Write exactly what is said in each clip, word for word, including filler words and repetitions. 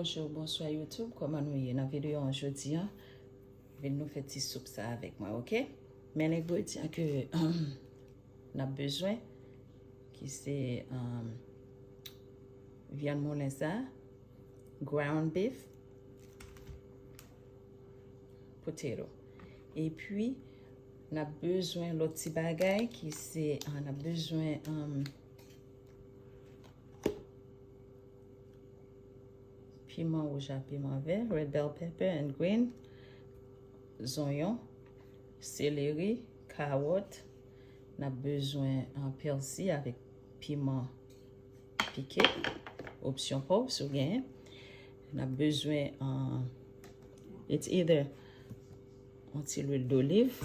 Bonjou, bonswa YouTube, kòman nou ye? Nan videyo an jodi an, vin nou fè ti soup sa avèk mwen, oke? Men engredyan ke n ap bezwen, ki se um, vyann moulen sa, ground beef, potato. Epi, n ap bezwen lòt ti bagay ki se, ah, n ap bezwen um, piman wouj ak piman vè, red bell pepper and green, zonyon, seleri, kawòt. N ap bezwen uh, pèsi avèk piman pike, opsyon pa w si w genyen. N ap bezwen uh, it's either yon ti lwil doliv,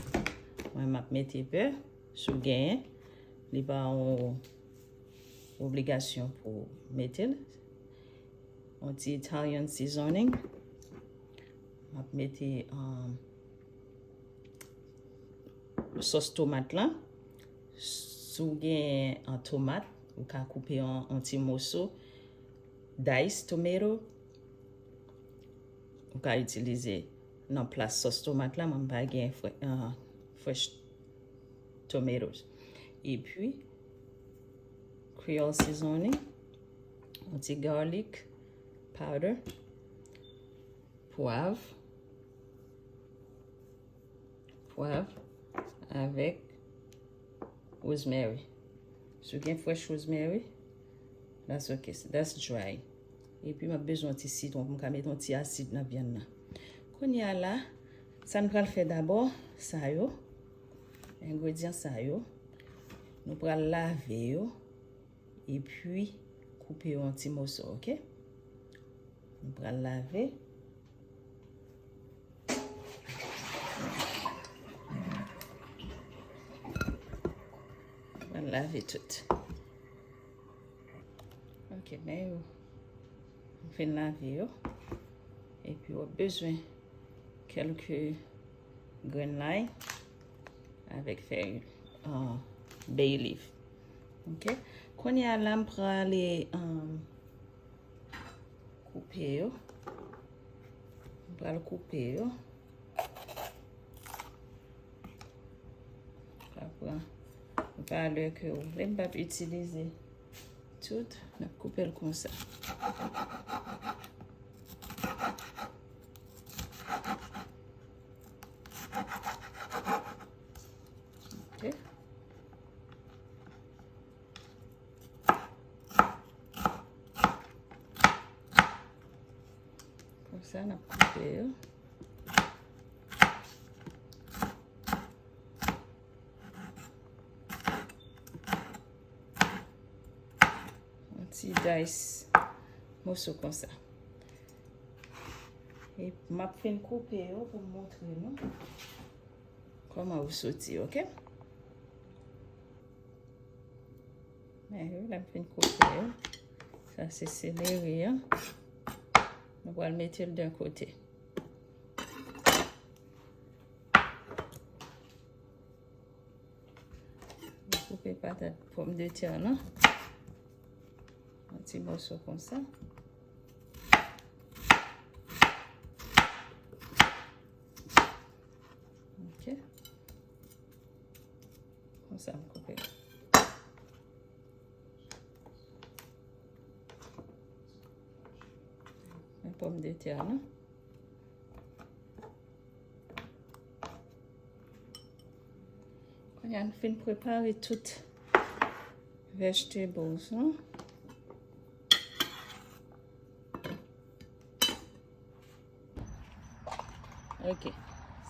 mwen m ap mete bè si w genyen, li pa yon obligasyon pou w mete l. Yon ti Italian seasoning, m ap mete uh, sòs tomat lan. Si w gen an tomat, ou ka koupe an, an ti moso. Dice tomato, ou ka itilize nan plas sòs tomat la, mwen m pa gen fresh tomatoes. Epi, Creole seasoning, yon ti garlic powder, pwav, pwav avèk rosemary. Si w gen fresh rosemary, that's okay, that's dry. Epi m ap bezwen yon ti sitwon pou m ka mete yon ti asid nan vyann nan. Kounye a la, sa n pral fè dabò, sa yo, engredyan sa yo, nou pral lave yo, epi koupe yo an ti moso, oke? Nou pral lave. Mwen lave tout. Ok, men yo. Mwen fin lave yo. Epi w ap bezwen kèlke grenn lay avèk fèy uh, bay leaf. Ok. Kounye a la m prale um, koupe yo. M pral koupe yo. Pral pran valè ke ou vle. M p ap itilize tout. N ap koupe l konsa. Ok. Konsa, n ap koupe yo. Yon ti dice moso konsa. E m ap fin koupe yo pou m montre nou kòman yo soti, ok? Men yo, lè m fin koupe yo. Sa se seleri an. Nou pral mete l de kote. Koupe patat pomdetè lan an ti moso konsa. Ok. Konsa m koupe. Men pomdetè lan. Kounye a n fin prepare tout vegetables nou. Ok.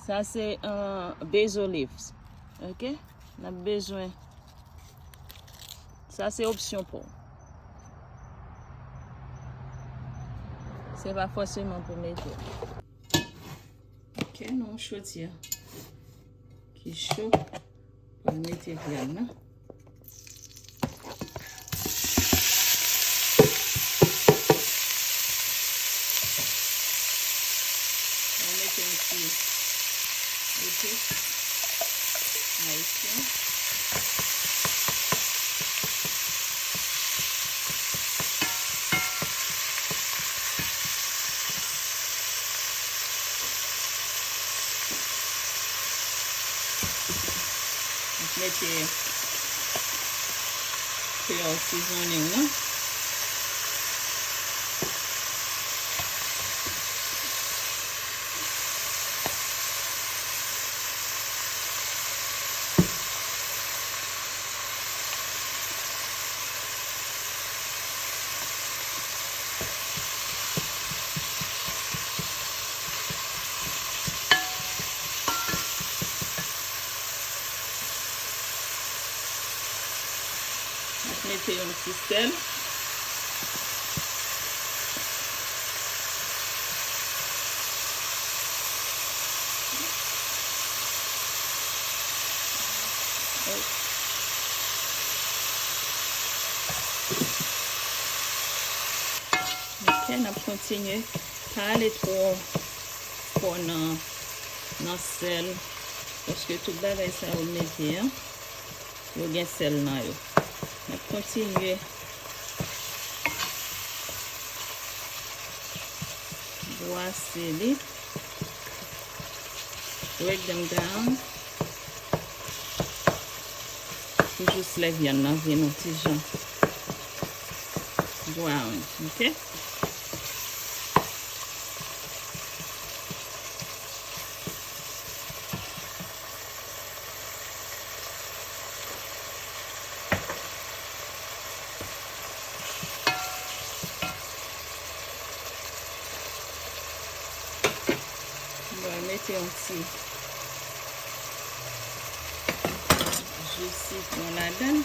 Sa se uh, basil leaves. Ok. N ap bezwen. Sa se opsyon pa w. Se pa fòseman pou mete. Ok, nou choti a ki cho. Pral mete vyann nan. Mwen mete yon ti epis ayisyen. Mete Creole seasoning nan. M ap mete yon ti sèl. Ok, n ap kontinye. Pa ale twò fò nan, nan sèl, paske tout bagay sa yo mete an, yo gen sèl nan yo. N ap kontinye bwase li. Break them down. Pou jis lè vyann nan vin yon ti jan brown, ok? Mwen mete yon ti ji sitwon ladan l.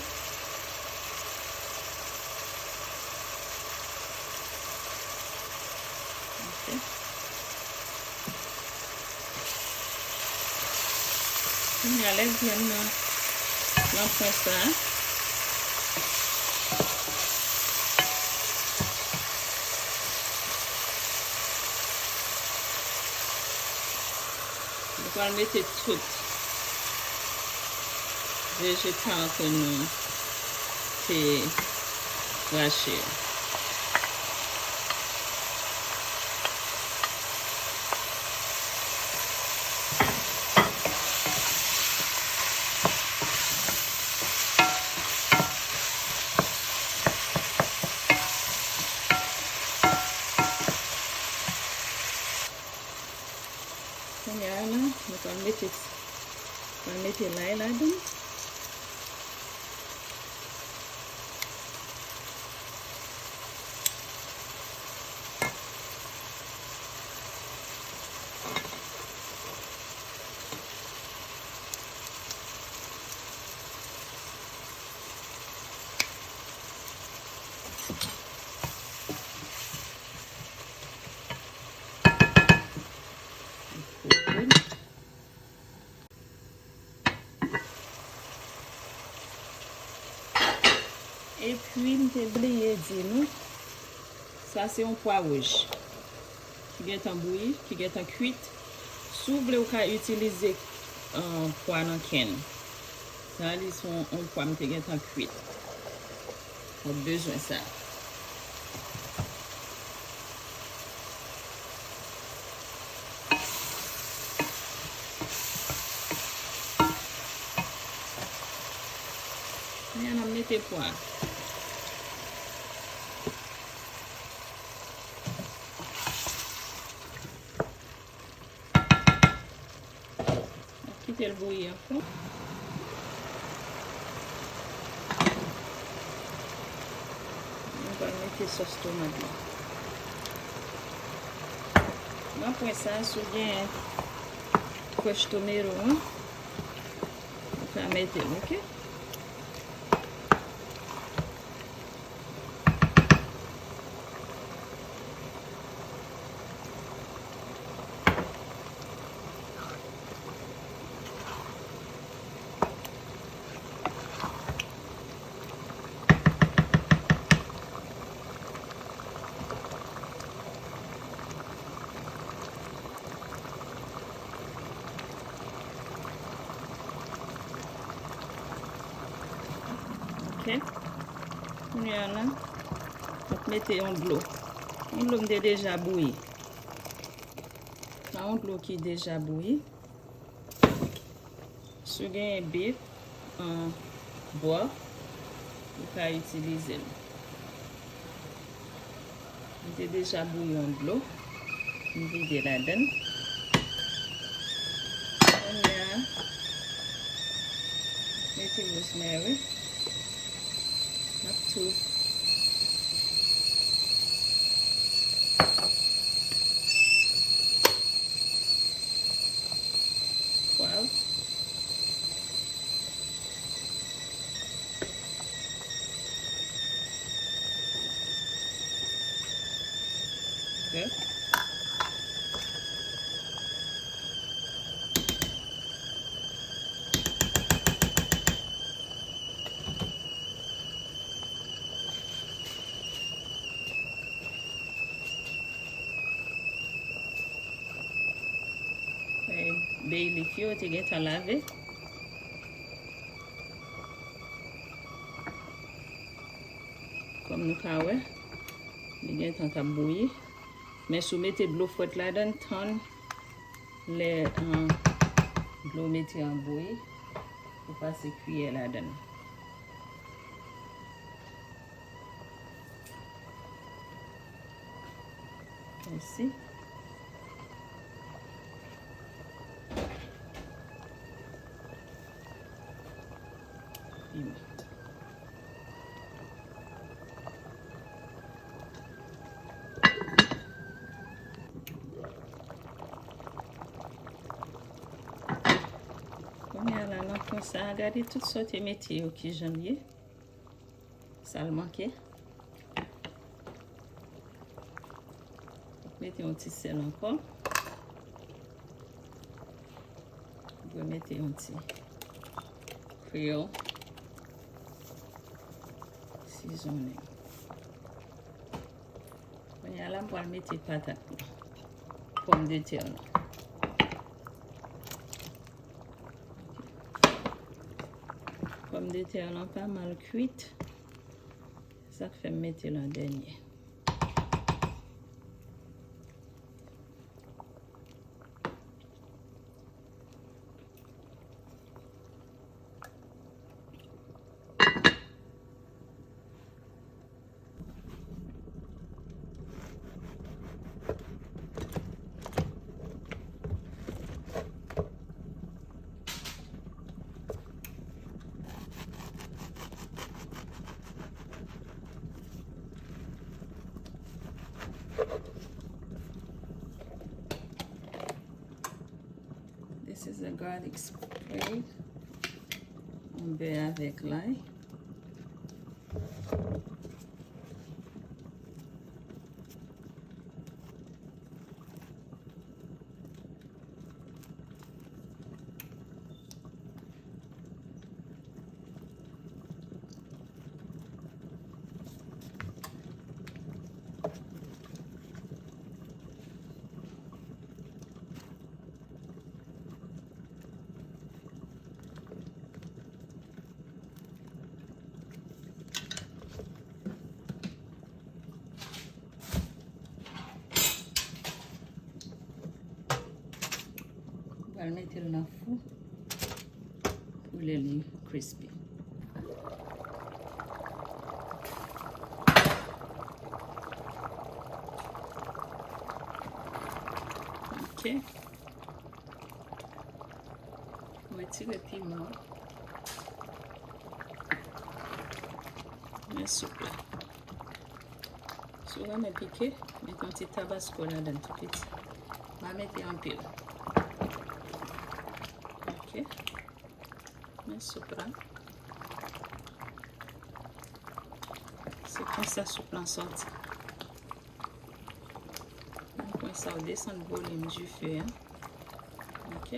Ok. Kounye a, lè vyann nan nan pwen sa, nou pral mete tout vejetal ke nou te rache yo. Kounye a la, nou pral mete, pral mete lay ladan. Epi, m te bliye di nou, sa se yon pwa wouj ki gentan bouyi, ki gentan kwit. Si w vle, ou ka itilize, euh, pwa nan kenn. Sa a, li se yon, yon pwa m te gentan kwit. W ap bezwen sa. Kounye a, n ap mete pwa. N ap kite l bouyi ankò. Nou pral mete sòs tomat la. Nan pwen sa, si w gen fresh tomato an, ou ka mete l, ok? Ok. Kounye a la, m ap mete yon dlo. Yon dlo m te deja bouyi. Sa yon dlo ki deja bouyi. Si w genyen beef, Yon bò, ou ka itilize l. M te deja bouyi yon dlo, m vide ladan l. Kounye a, mete rosemary. M ap tou pwav. Ok. E, bay leaf yo te gentan lave. Kòm nou ka wè, li gentan k ap bouyi. Men si w mete dlo frèt ladan l, tann lè, ah, dlo mete an bouyi, ou pase kiyè ladan l. Mèsi. Piman. Kounye a la, nan pwen sa a, gade tout sa w te mete yo, kijan l ye. Sa l manke. Mete yon ti sèl ankò. Mwen mete yon ti Creole seasoning. Kounye a la, m pral mete patat la, pòmdetè la. Pòmdetè lan pa mal kwit. Sa k fè m mete l an dènye. This is a garlic spray. Yon bè avèk lay. Pral mete l nan fou pou lè li crispy. Ok. Retire piman. Men soup la. Si w renmen pike, mete yon ti tabasko ladan l tou piti. Pa mete anpil. Ok. Men soup la. Se konsa soup lan sòti. Nan pwen sa, w desann volim dife a. Ok.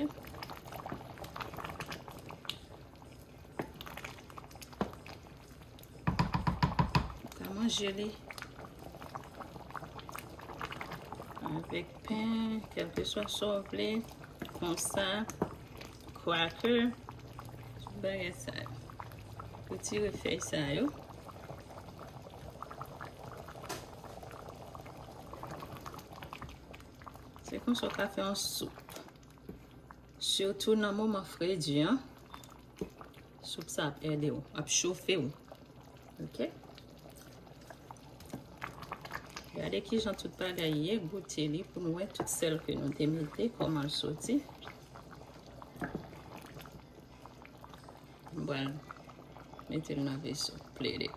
Ou ka manje li avèk pen, kèlkeswa sa w vle, konsa, cracker, tout bagay sa yo. Retire fèy sa yo. Se konsa w ka fè yon soup. Sitou nan moman fredi an. Soup sa ap ede w, ap chofe w. Ok? Gade kijan tout bagay ye, goute li pou nou wè tout sèl ke nou te mete, kòman l soti. M pral mete l nan veso, plede.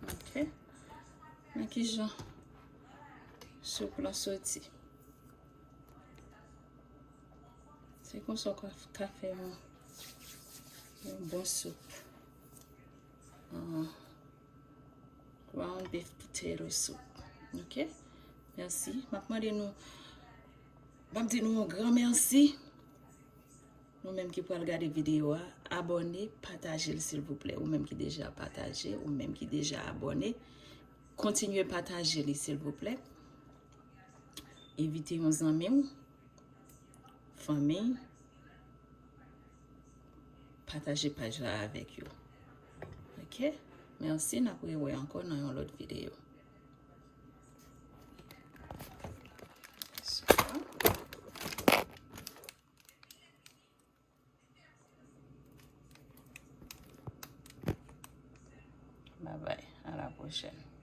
Ok. Men kijan soup lan soti. Se konsa w ka, ka fè yon, yon bon soup. Ah, ground beef potato soup. Ok? Mèsi. M ap mande nou, m ap di nou yon gran mèsi. Nou menm ki pral gade videyo a, abòne, pataje l silvouplè. Ou menm ki deja pataje, ou menm ki deja abòne, kontinye pataje li silvouplè. Envite yon zanmi w, fanmi, pataje paj la avèk yo. Ok? Mèsi, n ap rewè ankò nan yon lòt videyo. Bye bye, à la prochaine.